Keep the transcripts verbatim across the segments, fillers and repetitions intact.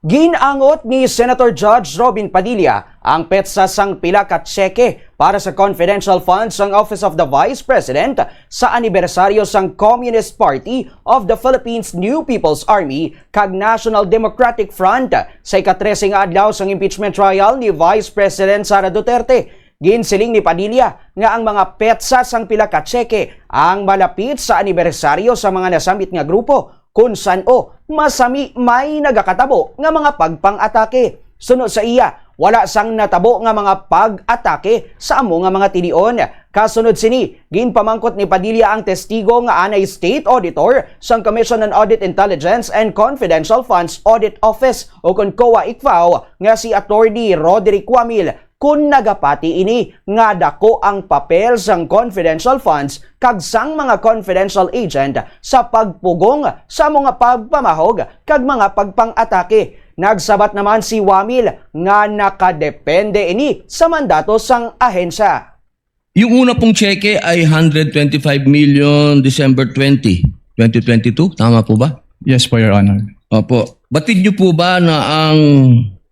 Ginangot ni Senator Judge Robin Padilla ang petsa sang pila ka tseke para sa confidential funds sang Office of the Vice President sa anibersaryo sang Communist Party of the Philippines New People's Army kag National Democratic Front sa ika-trese nga adlaw sang impeachment trial ni Vice President Sara Duterte. Ginsiling ni Padilla nga ang mga petsa sang pila ka tseke ang malapit sa anibersaryo sa mga nasambit nga grupo, kun san-o masami may nagakatabo nga mga pagpang-atake. Suno sa iya, wala sang natabo nga mga pag-atake sa amo nga mga tilion. Kasunod sini, ginpamangkot ni Padilla ang testigo nga anay State Auditor sang Commission on Audit Intelligence and Confidential Funds Audit Office, o kon COA-ICFAO, nga si Attorney Roderick Wamil, kun nagapati ini nga dako ang papel sang confidential funds kag sang mga confidential agent sa pagpugong sa mga pagpamahog kag mga pagpang-atake. Nagsabat naman si Wamil nga nakadepende ini sa mandato sang ahensya. Yung una pong tseke ay hundred twenty-five million, December twenty, twenty twenty-two. Tama po ba? Yes po, Your Honor. Opo. Batid niyo po ba na ang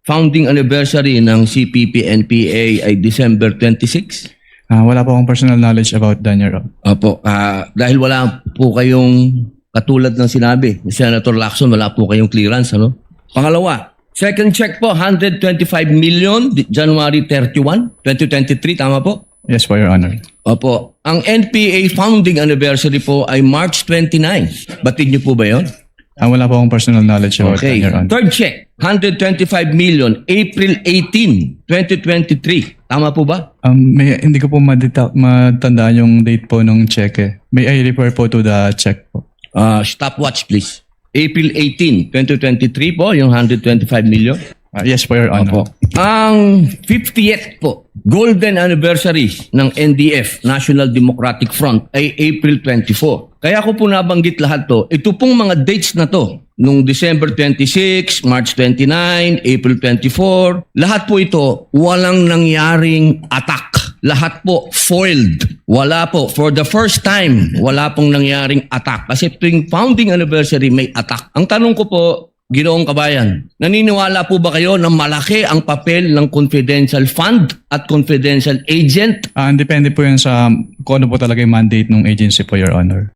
founding anniversary ng C P P N P A ay December twenty-six? Ah, wala po akong personal knowledge about that, Your Honor. Opo. Ah, dahil wala po kayong, katulad ng sinabi ni Senator Lacson, wala po kayong clearance, ano? Pangalawa, second check po, hundred twenty-five million, di-, January thirty-one, twenty twenty-three, tama po? Yes po, Your Honor. Opo. Ang N P A founding anniversary po ay March twenty-nine. Batid niyo po ba yon? Ah, wala po akong personal knowledge about that, Okay. Your Honor. Third check, hundred twenty-five million, April eighteen, twenty twenty-three. Tama po ba? Um, may, hindi ko po madita-, matandaan yung date po ng check eh. May I refer po to the check po? Ah, stopwatch, please. April eighteen, twenty twenty-three po, yung hundred twenty-five million. Ah, yes po, Your Honor. Opo. Ang fiftieth po, golden anniversary ng N D F, National Democratic Front, ay April twenty-four. Kaya ko po nabanggit lahat to. Ito pong mga dates na to, nung December twenty-six, March twenty-nine, April twenty-four, lahat po ito, walang nangyaring attack. Lahat po foiled. Wala po. For the first time, wala pong nangyaring attack. Kasi tuwing founding anniversary, may attack. Ang tanong ko po, Ginoong Kabayan, naniniwala po ba kayo na malaki ang papel ng confidential fund at confidential agent? Ah, depende po yun sa kung ano po talaga yung mandate ng agency po, Your Honor.